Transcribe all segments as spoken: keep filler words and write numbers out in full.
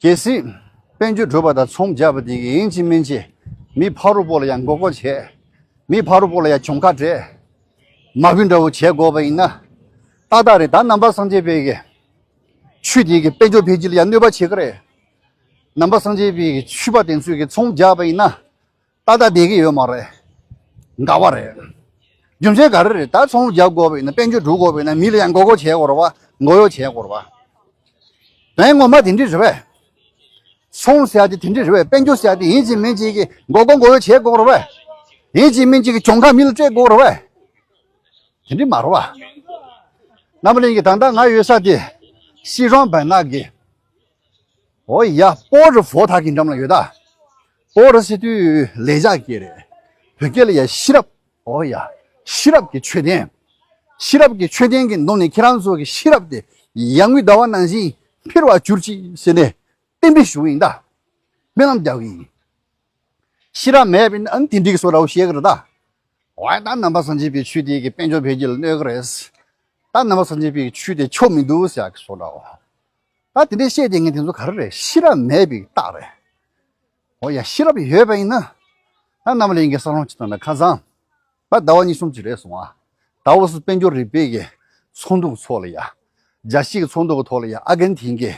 གལ་སྲིད་དཔལ་འབྱོར་སྒྲུབ་པ་དང་ཚོང་རྒྱག་པ་དེ་གི་ཡིན་གཅིག་མིན་གཅིག་མི་ཕ་རོལ་པོ་ལ་ཡང་མགོ་སྐོར་བྱས། མི་ཕ་རོལ་པོ་ལ་ཡང་གྱོང་ཁ་སྤྲད། མ་བུ་འདྲ་བོ་བྱས་དགོས་པ་ཡིན་ན། ཏག་ཏག་རེད། ད་ནང་པ་སངས་རྒྱས་པའི་གི་ཆོས་དེ་གི་དཔལ་འབྱོར་འཕེལ་རྒྱས་ལ་ཡང་གནོད་པ་བྱེད་ཀྱི་རེད། ནང་པ་སངས་རྒྱས་པའི་གི་ཆོས་པ་དེ་ཚོས་གི་ཚོང་རྒྱག་པ་ཡིན་ན། ཏག་ཏག་བསྡད་ཀྱི་ཡོད་མ་རེད། འགལ་བ་རེད། རྒྱུ་མཚན་ག་རེ་རེད། ད་ཚོང་རྒྱག་དགོས་པ་ཡིན་ན། དཔལ་འབྱོར་སྒྲུབ་དགོས་པ་ཡིན་ན། མི་ལ་ཡང་མགོ་སྐོར་བྱེད་དགོས་རེད་པ། མགོ་གཡོག་བྱེད་དགོས་རེད་པ། དོན་ངོ་མ་དེ་འདྲ་རེད་པས། ཚོང་ཟེར་ཡ་དེ་དེ་འདྲ་རེད་པས། དཔལ་འབྱོར་ཟེར་ཡ་དེ་ཡིན་གཅིག་མིན་གཅིག་གི་མགོ་སྐོར་མགོ་གཡོག་བྱེད་དགོས་རེད་པས། ཡིན་གཅིག་མིན་གཅིག་གི་གྱོང་ཁ་མི་ལ་སྤྲད་དགོས་རེད་པས། དེ་འདྲ་མ་རེད་པ། རྣམ་པ་ལྷན་རྒྱས། ད་ལྟ་ང་ཡོད་ས་དེ་ཤི་རོང་བན་ནག་གི། ཨོ་ཡ། སྤོ་རི་ཧྥོ་ཐག་གི་འགྲམ་ལ་ཡོད་ད། སྤོ་རི་ཟེར་དུས་ལེགས་སྦྱར་སྐད་རེད། བོད་སྐད་ལ་ཡ་ཤེས་རབ། ཨོ་ཡ། ཤེས་རབ་ཀྱི་མཆོད་རྟེན། ཤེས་རབ་ཀྱི་མཆོད་རྟེན་གྱི་ནང་ནས་ཁྱེད་རང་ཚོ་གི་ཤེས་རབ་དེ་ཡར་ངོའི་ཟླ་བ་ནང་བཞིན་འཕེལ་བར་གྱུར་ཅིག་ཟེར་ནས་རྟེན་འབྲེལ་ཞུ་གི་ཡིན་ད། སྨོན་ལམ་རྒྱག་གི་ཡིན། ཤེས་རབ་མེད་པའི་ཨ་ནི་དེ་འདྲའི་བཟོ་འདྲ་བོ་བཤད་ཀྱི་རེད་ད། ཨོ་ཡ། ད་ནང་པ་སངས་རྒྱས་པའི་ཆོས་དེ་གི་དཔལ་འབྱོར་འཕེལ་རྒྱས་ལ་གནོད་ཀྱི་རེད། ད་ནང་པ་སངས་རྒྱས་པའི་ཆོས་དེ་ཆོ་མི་འདུག་ཟེར་ཡག་གི་བཟོ་འདྲ་བོ། ད་དེ་འདྲའི་བཤད་དེ་ངས་དེ་ཚོ་ག་རེ་རེད། ཤེས་རབ་མེད་པའི་རྟགས་རེད། ཨོ་ཡ། ཤེས་རབ་ཡོད་པ་ཡིན་ན། ད་རྣམ་པ་ལྷན་རྒྱས་བསམ་བློ་ཅིག་བཏང་ན། ཁ་སང་ད་ཟླ་བ་གཉིས་གསུམ་ཅིག་རེད་སོང་ཨ། ཏཱ་ཝོ་སི་དཔལ་འབྱོར་རིག་པའི་གི་ཚོགས་འདུ་གི་ཐོག་ལ་ཡ། རྒྱལ་སྤྱི་གི་ཚོགས་འདུ་གི་ཐོག་ལ་ཡ། ཨ་ཀན་ཐིན་གི་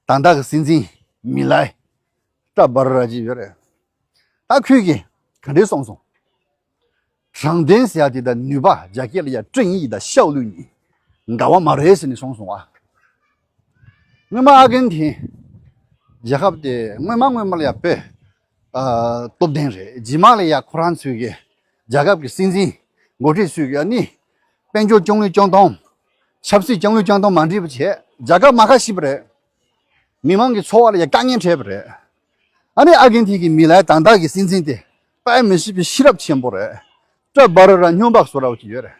ད་ལྟ་གི་སྲིད་འཛིན་མི་ལའི་ཀྲ་བྷ་ར་ར་ཅིག་ཡོད་རེད། ད་ཁོས་གི་ག་འདྲས་གསུངས་སོང་། དྲང་བདེན་ཟེར་ཡ་དེ་དང་ནུས་པ། རྒྱ་སྐད་ལ་ཡ་正义དང་效率གཉིས་འགལ་བ་མ་རེད་ཟེར་ནས་གསུངས་སོང་བ། སྔོན་མ་ཨ་ཀན་ཐིན་རྒྱལ་ཁབ་དེ་སྔོན་མ་སྔོན་མ་ལ་ཡ་བོད་ཨ་སྟོབས་ལྡན་རེད། རྗེས་མ་ལ་ཡ་ཁོ་རང་ཚོས་གི་རྒྱལ་ཁབ་ཀྱི་སྲིད་འཛིན་འགོ་ཁྲིད་ཚོས་གི་ཨ་ནི་དཔལ་འབྱོར་རྐྱང་ལུས་རྐྱང་གཏོང་། ཆབ་སྲིད་རྐྱང་ལུས་རྐྱང་གཏོང་མ་འགྲིག་པ་བྱས། རྒྱལ་ཁབ་མ་ཁ་ཤི་བ་རེད། མི་མང་གི་འཚོ་བ་ལ་ཡ་དཀའ་ངལ་འཕྲད་པ་རེད། ཨ་ནི་ཨ་ཀན་ཐིན་གྱི་མི་ལའི་ད་ལྟ་གི་སྲིད་འཛིན་དེ་དཔེ་མི་སྲིད་པའི་ཤེས་རབ་ཆེན་པོ་རེད། ཀྲ་བྷ་ར་ར་སྨྱོན་པ་བཟོ་འདྲ་བོ་ཅིག་ཡོད་རེད།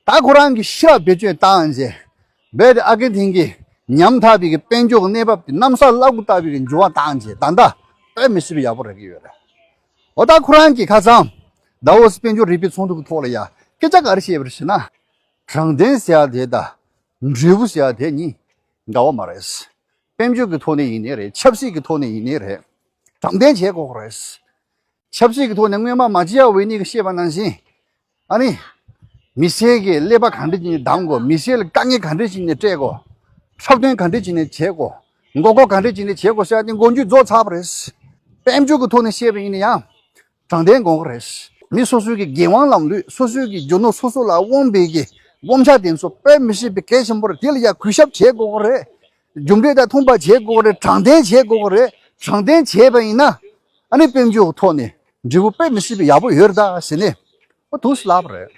ད་ཁོ་རང་གི་ཤེས་རབ་བེད་སྤྱོད་བཏང་རྗེས། རྦད་དེ་ཨ་ཀན་ཐིན་གྱི་ཉམ་ཐག་པའི་གི་དཔལ་འབྱོར་གྱི་གནས་བབ་དེ་གནམ་ས་བླ་གོ་ལྟ་བུའི་གི་འགྱུར་བ་བཏང་རྗེས། ད་ལྟ་དཔེ་མི་སྲིད་པའི་ཡག་པོ་རག་གི་ཡོད་རེད། འོ་ད་ཁོ་རང་གིས་ཁ་སང་ཏཱ་ཝོ་སི་དཔལ་འབྱོར་རིག་པའི་ཚོགས་འདུ་གི་ཐོག་ལ་ཡ་སྐད་ཆ་ག་རེ་བཤད་པ་རེད་ཟེར་ན། དྲང་བདེན་ཟེར་ཡ་དེ་དང་འབྲས་བུ་ཟེར་ཡ་དེ་གཉིས་འགལ་བ་མ་རེད། དཔལ་འབྱོར་གྱི་ཐོག་ནས་ཡིན་ནའི་རེད། ཆབ་སྲིད་ཀྱི་ཐོག་ནས་ཡིན་ནའི་རེད། དྲང་བདེན་བྱེད་དགོས་རེད། ཆབ་སྲིད་ཀྱི་ཐོག་ནས་སྔོན་མ་མ་ཅི་ཡ་ཝེ་ནི་གིས་བཤད་པ་ནང་བཞིན། ཨ་ནི། མི་སེར་གྱི་ཀླད་པ་ག་འདྲ་བྱས་ནས་བསྡམ་དགོས། མི་སེར་ལ་དཀའ་ངལ་ག་འདྲ་བྱས་ནས་སྤྲད་དགོས། འཁྲབ་སྟོན་ག་འདྲ་བྱས་ནས་བྱེད་དགོས། མགོ་སྐོར་ག་འདྲ་བྱས་ནས་བྱེད་དགོས་ཟེར་ཡ་དེ་མགོ་མཇུག་རྫོགས་ཚར་བ་རེད། དཔལ་འབྱོར་གྱི་ཐོག་ནས་བཤད་པ་ཡིན་ན་ཡང་། དྲང་བདེན་དགོས་ཀྱི་རེད། མི་སོ་སོའི་གི་འགན་དབང་ལམ་ལུགས། སོ་སོའི་གི་རྒྱུ་ནོར་སོ་སོ་ལ་དབང་བའི་གི་དབང་ཆ་དེ་ཚོ་དཔེ་མི་སྲིད་པའི་གལ་ཆེན་པོ་རེད། དེ་ལ་ཡ་གུས་ཞབས་བྱེད་དགོས་ཀྱི་རེད། རྒྱུ་འབྲས་དང་མཐུན་པ་བྱེད་དགོས་ཀྱི་རེད། དྲང་བདེན་བྱེད་དགོས་ཀྱི་རེད། དྲང་བདེན་བྱས་པ་ཡིན་ན། ཨ་ནི་དཔལ་འབྱོར་གྱི་ཐོག་ནས་འབྲས་བུ་དཔེ་མི་སྲིད་པའི་ཡག་པོ་ཡོད་རེད་ད་ཟེར་ནས། ཨོ་ཐུགས་སུ་ལབ་པ་རེད།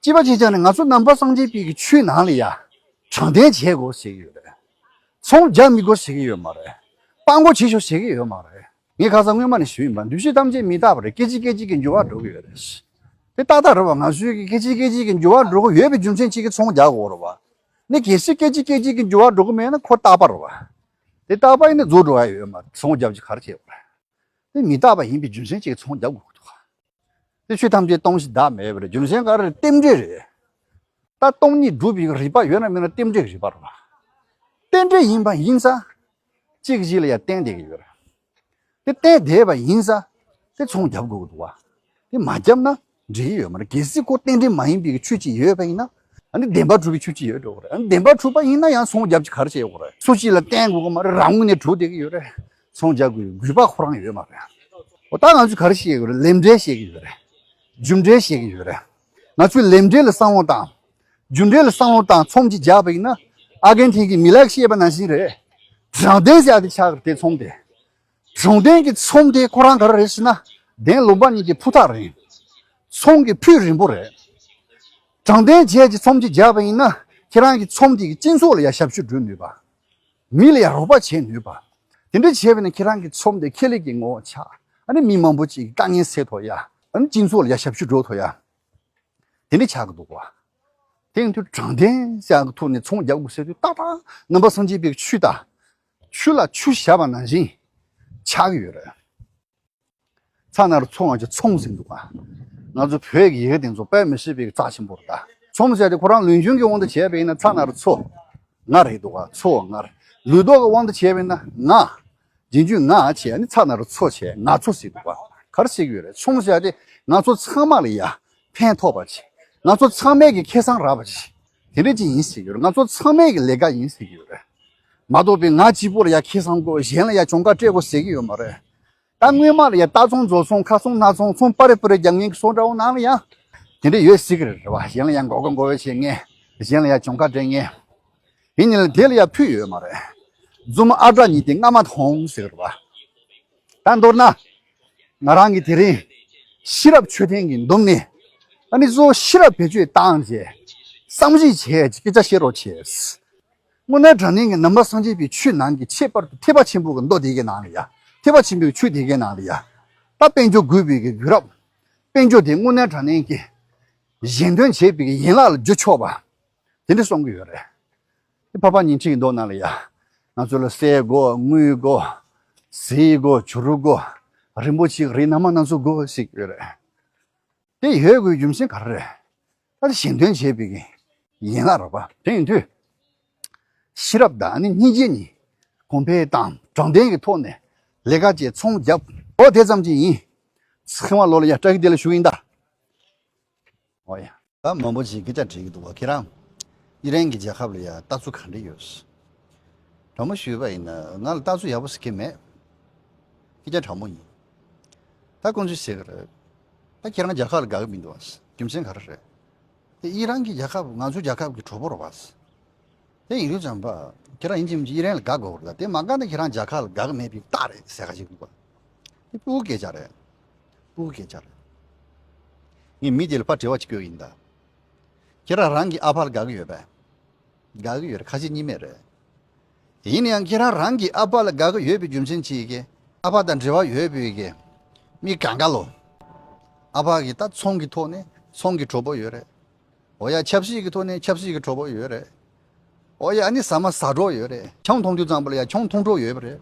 སྐྱེས་པ་ཅིག་ཆགས་ནས་ང་ཚོ་ནང་པ་སངས་རྒྱས་པའི་གི་ཆོས་ནང་ལ་ཡ། དྲང་བདེན་བྱེད་དགོས་ཟེར་གྱི་ཡོད་རེད། ཚོང་རྒྱག་མི་དགོས་ཟེར་གྱི་ཡོད་མ་རེད། སྤྲང་པོ་བྱེད་ཤོག་ཟེར་གྱི་ཡོད་མ་རེད། ངས་ཁ་སང་སྔོན་མ་ནས་ཞུས་ཡིན་པ། འདུ་ཤེས་ཐམས་ཅད་མི་རྟག་པ་རེད། སྐད་ཅིག་སྐད་ཅིག་གིས་འགྱུར་བ་འགྲོ་གི་ཡོད་རེད། དེ་ཏག་ཏག་རེད་པ། ང་ཚོའི་གི་སྐད་ཅིག་སྐད་ཅིག་གིས་འགྱུར་བ་འགྲོ་གི་ཡོད་པའི་རྒྱུ་མཚན་གཅིག་གིས་ཚོང་རྒྱག་དགོས་རེད་པ། ནི་གལ་སྲིད་སྐད་ཅིག་སྐད་ཅིག་གིས་འགྱུར་བ་འགྲོ་གི་མེད་ན་ཁོ་རྟག་པ་རེད་པ། དེ་རྟག་པ་ཡིན་ན་རྫོགས་འགྲོ་ཡ་ཡོད་མ་རེད། ཚོང་རྒྱབ་ཀྱི་ག་རེ་བྱེད་དགོས་རེད། དེ་མི་རྟག་པ་ཡིན་པའི་རྒྱུ་མཚན་གཅིག་གིས་ཚོང་རྒྱབ་དགོས་ཀྱི་འདུག་ག། དེ་ཆོས་ཐམས་ཅད་སྟོང་ཞིང་བདག་མེད་པ་རེད། རྒྱུ་མཚན་ག་རེ་རེད། རྟེན་འབྲེལ་རེད། ད་སྟོང་ཉིད་སྒྲུབ་པའི་རིགས་པ་ཡོད་ན་མེད་ན་རྟེན་འབྲེལ་གྱི་རིགས་པ་རེད་པ། རྟེན་འབྲེལ་ཡིན་པ་ཡིན་ཙང་། གཅིག་གིས་གཅིག་ལ་ཡ་བརྟེན་བསྡད་ཀྱི་ཡོད་རེད། དེ་བརྟེན་བསྡད་པ་ཡིན་ཙང་། དེ་ཚོང་རྒྱབ་དགོས་ཀྱི་འདུག་ག། དེ་མ་བརྒྱབ་ན་འགྲིག་གི་ཡོད་མ་རེད། གལ་སྲིད་ཁོ་རྟེན་འབྲེལ་མ་ཡིན་པའི་ཆོས་ཅིག་ཡོད་པ་ཡིན་ན། ཨ་ནི་བདེན་པ་གྲུབ་པའི་ཆོས་ཅིག་ཡོད་འགྲོ་གི་རེད། ཨ་ནི་བདེན་པ་གྲུབ་པ་ཡིན་ན་ཡང་ཚོང་རྒྱབ་ཀྱི་ག་རེ་བྱེད་དགོས་རེད། སུ་གཅིག་ལ་བརྟེན་དགོས་ཀྱི་མ་རེད། རང་ངོས་ནས་གྲུབ་བསྡད་ཀྱི་ཡོད་རེད། ཚོང་རྒྱག་དགོས་དགོས་པ་ཁོ་རང་ཡོད་མ་རེད། འོ་ད་ང་ཚོས་ག་རེ་བཤད་ཀྱི་ཡོད་རེད། ལས་འབྲས་བཤད་ཀྱི་ཡོད་རེད། རྒྱུ་འབྲས་བཤད་ཀྱི་ཡོད་རེད། ང་ཚོས་ལས་འབྲས་ལ་བསམ་བློ་བཏང་། རྒྱུ་འབྲས་ལ་བསམ་བློ་བཏང་། ཚོང་ཅིག་རྒྱག་པ་ཡིན་ན། ཨ་ཀན་ཐིན་གྱི་མི་ལའི་གིས་བཤད་པ་ནང་བཞིན་རེད། དྲང་བདེན་ཟེར་ཡ་དེ་ཆགས་ཀྱི་རེད། དེ་ཚོང་དེ། དྲང་བདེན་གྱི་ཚོང་དེ་ཁོ་རང་ག་རེ་རེད་ཟེར་ན། གདན་ལུང་པ་གཉིས་ཀྱི་ཕུ་ཐག་རིང་། ཚོང་གི་ཕུད་རིང་པོ་རེད། དྲང་བདེན་བྱས་ཀྱི་ཚོང་ཅིག་རྒྱག་པ་ཡིན་ན། ཁྱེད་རང་གི་ཚོང་དེ་གིས་སྤྱི་ཚོགས་ལ་ཡ་ཞབས་ཞུ་སྒྲུབ་ནུས་པ། མི་ལ་ཡ་རོགས་པ་བྱེད་ནུས་པ། དེ་འདྲ་བྱས་པ་ཡིན་ན་ཁྱེད་རང་གི་ཚོང་དེ་ཁེ་ལས་ཀྱི་ངོ་བོ་ཆགས། ཨ་ནི་མི་མང་པོ་ཅིག་གི་དཀའ་ངལ་སེལ་ཐུབ་ཡ། ཨ་ནི་སྤྱི་ཚོགས་ལ་ཡ་ཞབས་ཞུ་སྒྲུབ་ཐུབ་ཡ། དེ་འདྲ་ཆགས་ཀྱི་འདུག་ག། དེ་ཡིན་དུས་དྲང་བདེན་ཟེར་ཡག་གི་ཐོག་ནས་ཚོང་རྒྱག་དགོས་ཟེར་དུས་ཏག་ཏག་ནང་པ་སངས་རྒྱས་པའི་ཆོས་དང་། ཆོས་ལ་ཆུ་བཞག་པ་ནང་བཞིན་ཆགས་ཀྱི་ཡོད་རེད། ཚ་ན་རུ་ཚོ་ང་ཚོས་ཚོང་ཟེར་འདུག་ག། ང་ཚོ་བོད་ཀྱི་ཡི་གེ་དེ་ཚོ་དཔེ་མི་སྲིད་པའི་རྩ་ཆེན་པོ་རེད་ད། ཚོང་ཟེར་དེ་ཁོ་རང་ལུང་གཞུང་གི་དབང་དུ་བྱས་པ་ཡིན་ན་ཚ་ན་རུ་ཚོ་ང་རེད་འདུག་ག། ཚོ་ང་རེད། ལུས་ཐོག་གི་དབང་དུ་བྱས་པས་ན་ང་། རྗེས་འཇུག་ང་བྱས་ནི་ཚ་ན་རོ་ཚོ་བྱས་ང་ཚོ་ཟེར་འདུག་པ། ག་རེ་ཟེར་གྱི་ཡོད་རེད། ཚོ་མོ་ཟེར་ཡ་དེ་ང་ཚོ་ཚང་མ་ལ་ཡ་ཕན་ཐོགས་པ་བྱས། ང་ཚོ་ཚང་མས་ཀྱི་ཁེ་བཟང་རག་པ་བྱས། དེ་འདྲ་ཅིག་ཡིན་ཟེར་གྱི་ཡོད་རེད། ང་ཚོ་ཚང་མས་ཀྱི་ལས་ཀ་ཡིན་ཟེར་གྱི་ཡོད་རེད། མ་གཏོགས་པའི་ང་གཅིག་པོ་ལ་ཡ་ཁེ་བཟང་དགོས། གཞན་ལ་ཡ་གྱོང་ཁ་སྤྲད་དགོས་ཟེར་གྱི་ཡོད་མ་རེད། ད་སྔོན་མ་ལ་ཡ་ལྟ་ཚོང་རྫོགས་ཚོང་ཁ་ཚོང་སྣ་ཚོང་ཚོང་པ་རེ་པ་རེ་རྒྱག་མཁན་གྱི་ཚོང་འདྲ་བོ་ནང་ལ་ཡ་དེ་འདྲ་ཡོད་སྲིད་ཀྱི་རེད། རེད་བ། གཞན་ལ་ཡ་མགོ་སྐོར་མགོ་སྐོར་བྱེད་མཁན། གཞན་ལ་ཡ་གྱོང་ཁ་སྤྲད་མཁན། ཡིན་ནའི་དེ་ལ་ཡ་ཕུད་ཡོད་མ་རེད། རྫུན་མ་ཨ་བྲ་གཉིས་དེ་རྔ་མ་མཐོང་ཟེར་བ། ད་མདོར་ན། ང་རང་གིས་དེ་རིང་ཤེས་རབ་མཆོད་རྟེན་གྱི་འདུམ་ནས། ཨ་ནི་གཙོ་བོ་ཤེས་རབ་བེད་སྤྱོད་བཏང་རྗེས། བསམ་གཞིག་བྱས་རྗེས་སྐད་ཆ་བཤད་རོགས་བྱས། དངོས་གནས་དྲང་གནས་ཀྱི་ནང་པ་སངས་རྒྱས་པའི་ཆོས་ནང་གི་ཁྱད་པར་དུ་ཐེག་པ་ཆེན་པོ་གི་མདོ་དེ་གའི་ནང་ལ་ཡ། ཐེག་པ་ཆེན་པོའི་ཆོས་དེ་གའི་ནང་ལ་ཡ། ད་དཔལ་འབྱོར་དགོས་པའི་གི་དུས་རབས། དཔལ་འབྱོར་དེ་དངོས་གནས་དྲང་གནས་ཀྱི་གཞན་དོན་བྱེད་པའི་གི་ཡན་ལག་ལ་བསྒྱུར་ཆོག་པ། དེ་འདྲ་གསུང་གི་ཡོད་རེད། དེ་འཕགས་པ་ཉི་ཁྲི་གི་མདོ་ནང་ལ་ཡ། ང་ཚོ་ལ་གསེར་དགོས། དངུལ་དགོས། གཟི་དགོས། བྱུ་རུ་དགོས། རིན་པོ་ཆེ་རིགས་སྣ་མང་སྣ་ཚོགས་དགོས་ཟེར་གྱི་ཡོད་རེད། དེ་ཡོད་དགོས་རྒྱུ་མཚན་ག་རེ་རེད། ད་གཞན་དོན་བྱེད་པའི་གི་ཡན་ལག་རེད་པ། དེ་ཡིན་དུས། ཤེས་རབ་དང་ནི་སྙིང་རྗེ་གཉིས་གོང་འཕེལ་དང་དྲང་བདེན་གྱི་ཐོག་ནས་ལས་ཀ་བྱས་ཚོང་བརྒྱབ། འོ་དེ་ཙམ་གྱིས་ཡིན། ཚེ་དབང་ལོ་ལ་ཡ་བཀྲ་ཤིས་བདེ་ལེགས་ཞུ་གི་ཡིན་ད། འོ་ཡ། ད་མང་པོ་ཞིག་སྐད་ཆ་དྲིས་ཀྱི་འདུག་བ། ཁྱེད་རང་ཨི་རན་གྱི་རྒྱལ་ཁབ་ལ་ཡ་ལྟ་ཚུལ་ག་འདྲ་ཡོད། དྲང་མོ་ཞུས་པ་ཡིན་ན་ང་ལ་ལྟ་ཚུལ་ཡག་པོ་ཟེར་གྱི་མེད། སྐད་ཆ་དྲང་མོ་ཡིན། ད་ཁོང་ཚོས་ཟེར་གི་རེད། ད་ཁྱེད་རང་རྒྱལ་ཁབ་ལ་དགའ་གི་མི་འདུག་བ། རྒྱུ་མཚན་ག་རེ་རེད། དེ་ཨི་རན་གྱི་རྒྱལ་ཁབ་ང་ཚོའི་རྒྱལ་ཁབ་ཀྱི་གྲོགས་པོ་རེད་བ། དེ་ཡིན་དུས་ཙམ་པ། ཁྱེད་རང་ཡིན་གཅིག་མིན་གཅིག་ཨི་རན་ལ་དགའ་དགོས་རེད་ལ། དེ་མ་དགའ་ན་ཁྱེད་རང་རྒྱལ་ཁབ་ལ་དགའ་གི་མེད་པའི་རྟགས་རེད་ཟེར་ཁ་ཞིག་འདུག་བ། དེ་སྤུ་གུ་སྐད་ཆ་རེད། སྤུ་གུ་སྐད་ཆ་རེད། ངས་མི་དེ་ལ་ཕར་དྲི་བ་ཅིག་བཀོད་ཡིན་ད། ཁྱེད་རང་རང་གི་ཨ་ཕ་ལ་དགའ་གི་ཡོད་པས། དགའ་གི་ཡོད་རེད། ཁ་ཞེ་གཉིས་མེད་རེད། ཡིན་ན་ཡང་ཁྱེད་རང་རང་གི་ཨ་ཕ་ལ་དགའ་གི་ཡོད་པའི་རྒྱུ་མཚན་ཅིག་གིས། ཨ་ཕ་དང་འབྲེལ་བ་ཡོད་པའི་གི་མི་གང་ག་ལོ། ཨ་ཕ་གི་ད་ཚོང་གི་ཐོག་ནས་ཚོང་གི་གྲོགས་པོ་ཡོད་རེད། འོ་ཡ། ཆབ་སྲིད་ཀྱི་ཐོག་ནས་ཆབ་སྲིད་ཀྱི་གྲོགས་པོ་ཡོད་རེད། འོ་ཡ། ཨ་ནི་ཟ་མ་ཟ་གྲོགས་ཡོད་རེད། ཆང་འཐུང་དུས་ཙམ་པ་ལ་ཡ་ཆང་འཐུང་གྲོགས་ཡོད་པ་རེད།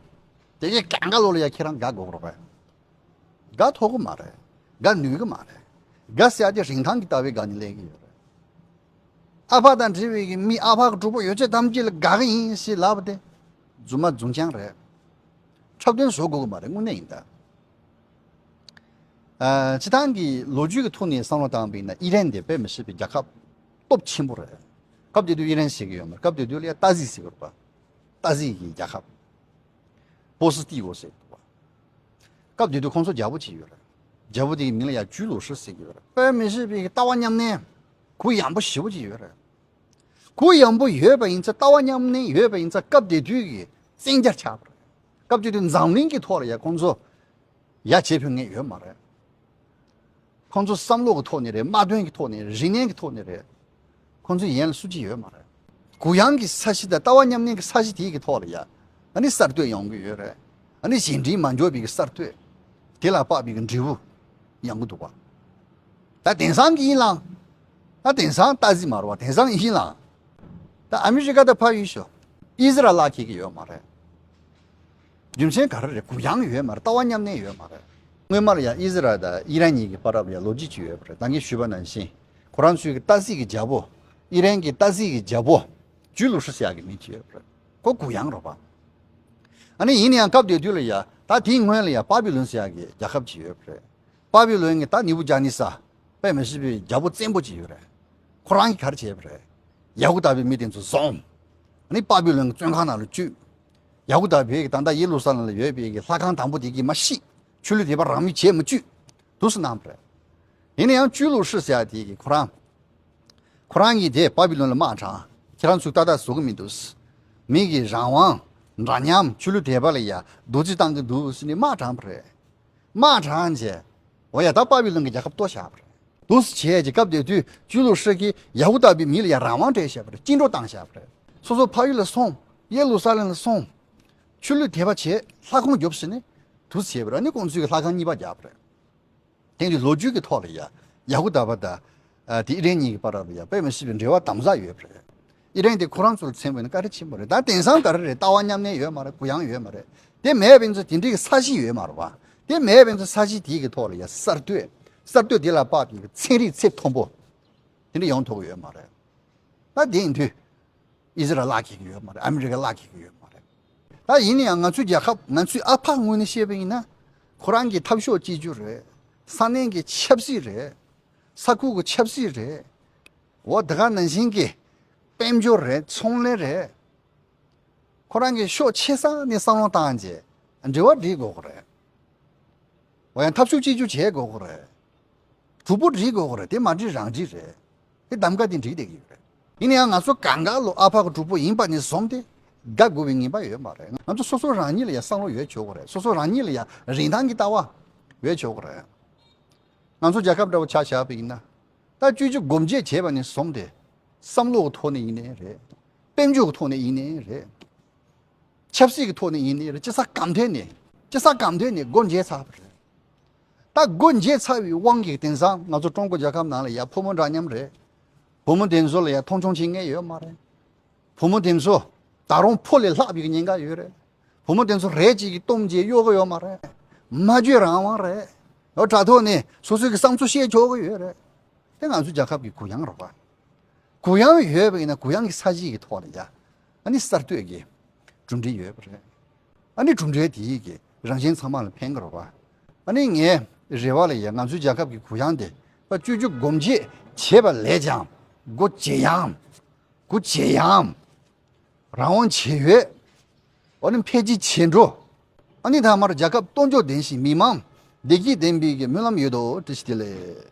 དེ་གའི་གང་ག་ལོ་ལ་ཡ་ཁྱེད་རང་དགའ་དགོས་རེད་པས། དགའ་ཐོག་གི་མ་རེད། དགའ་ནུས་གི་མ་རེད། དགའ་ཟེར་ཡ་དེ་རིན་ཐང་གི་ལྟ་བའི་སྒང་ནས་སླེབས་ཀྱི་ཡོད་རེད། ཨ་ཕ་དང་འབྲེལ་བའི་གི་མི། ཨ་ཕ་གི་གྲོགས་པོ་ཡོད་ཚད་ཐམས་ཅད་ལ་དགའ་གི་ཡིན་ཞེས་ལབ་པ་དེ་རྫུན་མ་རྫུན་རྐྱང་རེད། འཁྲབ་སྟོན་བཟོ་དགོས་གི་མ་རེད། དངོས་གནས་ཡིན་ད། ཨ། སྤྱིར་བཏང་གི་ལོ་རྒྱུས་ཀྱི་ཐོག་ནས་བསམ་བློ་བཏང་བ་ཡིན་ན་ཨི་རན་དེ་དཔེ་མི་སྲིད་པའི་རྒྱལ་ཁབ་སྟོབས་ཆེན་པོ་རེད། སྐབས་དེ་དུས་ཨི་རན་ཟེར་གི་ཡོད་མ་རེད། སྐབས་དེ་དུས་ལ་ཡ་ཏཱ་ཟི་ཟེར་གི་རེད་པ། ཏཱ་ཟི་གི་རྒྱལ་ཁབ། པོ་སི་ཏི་འོ་ཟེར་གི་འདུག་པ། སྐབས་དེ་དུས་ཁོང་ཚོ་རྒྱལ་པོ་ཅིག་ཡོད་རེད། རྒྱལ་པོ་དེ་གི་མིང་ལ་ཡ་ཇུས་ལུ་ཧྲི་ཟེར་གི་ཡོད་རེད། དཔེ་མི་སྲིད་པའི་ལྟ་བ་མཉམ་གནས། གུ་ཡངས་པོ་ཞེ་པོ་ཅིག་ཡོད་རེད། གུ་ཡངས་པོ་ཡོད་པ་ཡིན་ཙང་། ལྟ་བ་མཉམ་གནས་ཡོད་པ་ཡིན་ཙང་། སྐབས་དེ་དུས་ཀྱི་བཙན་རྒྱལ་ཆགས་པ་རེད། སྐབས་དེ་དུས་འཛམ་གླིང་གི་ཐོག་ལ་ཡ་ཁོང་ཚོ་ཡ་བྱེད་ཕོད་མཁན་ཡོད་མ་རེད། ཁོང་ཚོ་བསམ་བློ་གི་ཐོག་ནས་རེད། དམག་དོན་གྱི་ཐོག་ནས་རེད། རིག་གནས་ཀྱི་ཐོག་ནས་རེད། ཁོང་ཚོ་ཡན་ལ་སུ་གཅིག་ཡོད་མ་རེད། གུ་ཡངས་ཀྱི་ས་གཞི་དང་ལྟ་བ་མཉམ་གནས་ཀྱི་ས་གཞི་དེའི་གི་ཐོག་ལ་ཡ། ཨ་ནི་གསར་གཏོད་ཡོང་གི་ཡོད་རེད། ཨ་ནི་གཞན་དྲིང་མ་འཇོག་པའི་གི་གསར་གཏོད། དེ་ལ་དཔག་པའི་གི་འབྲས་བུ་ཡོང་གི་འདུག་པ། ད་དེང་སང་གི་ཡིན་ལང་། ད་དེང་སང་ཏཱ་ཟི་མ་རེད་པ། དེང་སང་ཡིན་ལང་། ད་ཨ་མི་རི་ཀ་དང་ཕར་ཡུལ་ཤོག་ཨི་ཟི་རལ་ལག་འཁེལ་གི་ཡོད་མ་རེད། རྒྱུ་མཚན་ག་རེ་རེད། གུ་ཡངས་ཡོད་མ་རེད། ལྟ་བ་མཉམ་གནས་ཡོད་མ་རེད། སྔོན་མ་ལ་ཡང་ཨི་ཟི་རལ་དང་ཨི་རན་གཉིས་ཀྱི་བར་ལ་ཡང་ལོ་རྒྱུས་ཅིག་ཡོད་པ་རེད། ད་གིན་ཞུས་པ་ནང་བཞིན། ཁོ་རང་ཚོའི་གི་ཏཱ་ཟི་གི་རྒྱལ་པོ། ཨི་རན་གྱི་ཏཱ་ཟི་གི་རྒྱལ་པོ། ཇུས་ལུ་ཧྲི་ཟེར་ཡག་གི་མི་ཅིག་ཡོད་པ་རེད། ཁོ་གུ་ཡངས་རེད་པ། ཨ་ནི་ཡིན་ན་ཡང་སྐབས་དེ་དུས་ལ་ཡ། ད་དེའི་སྔོན་ལ་ཡ་པ་བི་ལོན་ཟེར་ཡག་གི་རྒྱལ་ཁབ་ཅིག་ཡོད་པ་རེད། པ་བི་ལོན་གྱི་ད་ནེ་བུ་ཀ་ནེ་ཟར། དཔེ་མི་སྲིད་པའི་རྒྱལ་པོ་བཙན་པོ་ཅིག་ཡོད་རེད། ཁོ་རང་གིས་ག་རེ་བྱས་པ་རེད། ཡ་ཧུ་དཱ་པའི་མི་དེ་ཚོ་བཟུང་། ཨ་ནི་པ་བི་ལོན་གྱི་བཙོན་ཁང་ནང་ལ་བཅུག་ཡ་ཧུ་དཱ་པའི་གི་ད་ལྟ་ཡེ་རུ་ས་ལེམ་ལ་ཡོད་པའི་གི་ལྷ་ཁང་དང་པོ་དེ་གི་མ་ཤི། ཆོས་ལུགས་དད་པ་རང་མོས་བྱེད་མི་བཅུག་འདུག་སེ་གནང་བ་རེད། ཡིན་ན་ཡང་ཇུས་ལུ་ཧྲི་ཟེར་ཡག་དེ་གི་ཁོ་རང་། ཁོ་རང་གིས་དེ་པ་བི་ལོན་ལ་དམག་དྲངས། ཁྱེད་རང་ཚོས་ཏག་ཏག་བཟོ་གི་མི་འདུག་མི་གི་རང་དབང་། འདྲ་མཉམ། ཆོས་ལུགས་དད་པ་ལ་ཡ་རྡོག་རྫིས་བཏང་གི་འདུག་ཟེར་ནས་དམག་དྲངས་པ་རེད། དམག་དྲངས་རྗེས། འོ་ཡ། ད་པ་བི་ལོན་གྱི་རྒྱལ་ཁབ་གཏོར་བཞག་པ་རེད། འདུག་སེ་བྱས་རྗེས་སྐབས་དེ་དུས་ཇུས་ལུ་ཧྲི་གིས་ཡ་ཧུ་དཱ་པའི་མི་ལ་ཡ་རང་དབང་སྤྲད་བཞག་པ་རེད། བཅིངས་འགྲོལ་བཏང་བཞག་པ་རེད། སོ་སོ་ཕ་ཡུལ་ལ་སོང་། ཡེ་རུ་ས་ལེམ་ལ་སོང་། ཆོས་ལུགས་དད་པ་བྱས། ལྷ་ཁང་རྒྱོབ་ཟེར་ནས་འདུག་སེ་བྱས་པ་རེད། ཨ་ནི་ཁོང་ཚོས་ལྷ་ཁང་གཉིས་པ་རྒྱག་པ་རེད། དེང་དུས་ལོ་རྒྱུས་ཀྱི་ཐོག་ལ་ཡ། ཡ་ཧུ་དཱ་པ་དང་། ཨ། དེ་ཨི་རན་གཉིས་ཀྱི་བར་ལ་ཡ་དཔེ་མི་སྲིད་པའི་འབྲེལ་བ་དམ་ཟབ་ཡོད་པ་རེད། ཨི་རན་དེ་ཁོ་རང་ཚོར་མཚོན་པ་ཡིན་ན་བཀའ་དྲིན་ཆེན་པོ་རེད། ད་དེང་སང་ག་རེ་རེད། ལྟ་བ་མཉམ་གནས་ཡོད་མ་རེད། གུ་ཡངས་ཡོད་མ་རེད། དེ་མེད་པ་ཡིན་ཙང་དེ་འདྲའི་གི་ས་གཞི་ཡོད་མ་རེད་པ། དེ་མེད་པ་ཡིན་ཙང་ས་གཞི་དེའི་གི་ཐོག་ལ་ཡ་གསར་གཏོད། གསར་གཏོད་དེ་ལ་དཔག་པའི་གི་ཚན་རིག་ཚད་མཐོན་པོ་དེ་འདྲ་ཡོང་ཐུབ་ཀྱི་ཡོད་མ་རེད། ད་དེ་ཡིན་དུས། ཨི་ཟི་རལ་ལག་འཁེལ་གྱི་ཡོད་མ་རེད། ཨ་མི་རི་ཀ་ལག་འཁེལ་གྱི་ཡོད་མ་རེད། ད་ཡིན་ན་ཡང་ང་ཚོའི་རྒྱལ་ཁབ་ང་ཚོའི་ཨ་ཕ་ངོས་ནས་བཤད་པ་ཡིན་ན། ཁོ་རང་གི་འཐབ་ཕྱོགས་གཅིག་གྱུར་རེད། ས་གནས་ཀྱི་ཆབ་སྲིད་རེད། ས་ཁུལ་གྱི་ཆབ་སྲིད་རེད། འོ་དེ་ག་ནང་བཞིན་གྱི་དཔལ་འབྱོར་རེད། ཚོང་ལས་རེད། ཁོ་རང་གི་ཕྱོགས་ཆེ་ས་ནས་བསམ་བློ་བཏང་རྗེས་འབྲེལ་བ་སྒྲིག་དགོས་ཀྱི་རེད། འོ་ཡང་འཐབ་ཕྱོགས་གཅིག་གྱུར་བྱེད་དགོས་ཀྱི་རེད། གྲོགས་པོ་སྒྲིག་དགོས་ཀྱི་རེད། དེ་མ་སྒྲིག་རང་སྒྲིག་རེད། དེ་གདམ་ག་དེ་འགྲིག་བསྡད་ཀྱི་ཡོད་རེད། ཡིན་ན་ཡང་ང་ཚོ་གང་ག་ལོ་ཨ་ཕ་གི་གྲོགས་པོ་ཡིན་པ་ནས་བཟུང་སྟེ་དགའ་དགོས་པའི་ངེས་པ་ཡོད་མ་རེད། ང་ཚོ་སོ་སོ་རང་ཉིད་ལ་ཡང་བསམ་བློ་ཡོད་ཆོག་གི་རེད། སོ་སོ་རང་ཉིད་ལ་ཡང་རིན་ཐང་གི་ལྟ་བ་ཡོད་ཆོག་གི་རེད། ང་ཚོ་རྒྱལ་ཁབ་འདྲ་བོ་ཆ་བཞག་པ་ཡིན་ན། ད་བཅོས་བསྒྱུར་སྒོ་འབྱེད་བྱས་པ་ནས་བཟུང་སྟེ། བསམ་བློ་གི་ཐོག་ནས་ཡིན་ནའི་རེད། དཔལ་འབྱོར་གྱི་ཐོག་ནས་ཡིན་ནའི་རེད། ཆབ་སྲིད་ཀྱི་ཐོག་ནས་ཡིན་ནའི་རེད། སྤྱི་ས་གང་ཐད་ནས་སྤྱི་ས་གང་ཐད་ནས་སྒོ་འབྱེད་ཚར་བ་རེད། ད་སྒོ་འབྱེད་ཚར་བའི་དབང་གིས་དེང་སང་ང་ཚོ་ཀྲུང་གོ་རྒྱལ་ཁབ་ནང་ལ་ཡ་ཕོ་མོ་འདྲ་མཉམ་རེད། བུ་མོ་དེ་ཚོ་ལ་ཡ་མཐོང་ཆུང་བྱེད་མཁན་ཡོད་མ་རེད། བུ་མོ་དེ་ཚོ་ད་རུང་ཕོ་ལས་ལྷག་པའི་ཉེན་ཁ་ཡོད་རེད། བུ་མོ་དེ་ཚོ་རེ་གཅིག་གིས་གཏུམ་བྱས་གཡོག་གི་ཡོད་མ་རེད། སྨྲ་བརྗོད་རང་དབང་རེད། ཡང་དྲ་ཐོག་ནས་སོ་སོའི་གི་བསམ་ཚུལ་བཤད་ཆོག་གི་ཡོད་རེད། དེ་ང་ཚོའི་རྒྱལ་ཁབ་ཀྱི་གུ་ཡངས་རེད་པ། གུ་ཡངས་ཡོད་པ་ཡིན་ན་གུ་ཡངས་ཀྱི་ས་གཞི་གི་ཐོག་ལ་ཡ། ཨ་ནི་གསར་གཏོད་ཀྱི་གྲུབ་འབྲས་ཡོད་པ་རེད། ཨ་ནི་གྲུབ་འབྲས་དེ་ཡིས་ཀྱི་རང་བཞིན་ཚང་མ་ལ་ཕན་གི་རེད་པ། ཨ་ནི་ངའི་རེ་བ་ལ་ཡ་ང་ཚོའི་རྒྱལ་ཁབ་ཀྱི་གུ་ཡངས་དེ་བཅོས་བསྒྱུར་སྒོ་འབྱེད་བྱས་པ་ལས་ཀྱང་སྒོ་ཇེ་ཡངས། སྒོ་ཇེ་ཡངས། རང་དབང་ཇེ་ཡོད། འོ་ནི་འཕེལ་རྒྱས་ཇེ་འགྲོ། ཨ་ནི་ཐ་མར་རྒྱལ་ཁབ་སྟོབས་འབྱོར་ལྡན་ཞིང་མི་དམངས་བདེ་སྐྱིད་ལྡན་པའི་གི་སྨོན་ལམ་ཡོད་དོ། བཀྲ་ཤིས་བདེ་ལེགས།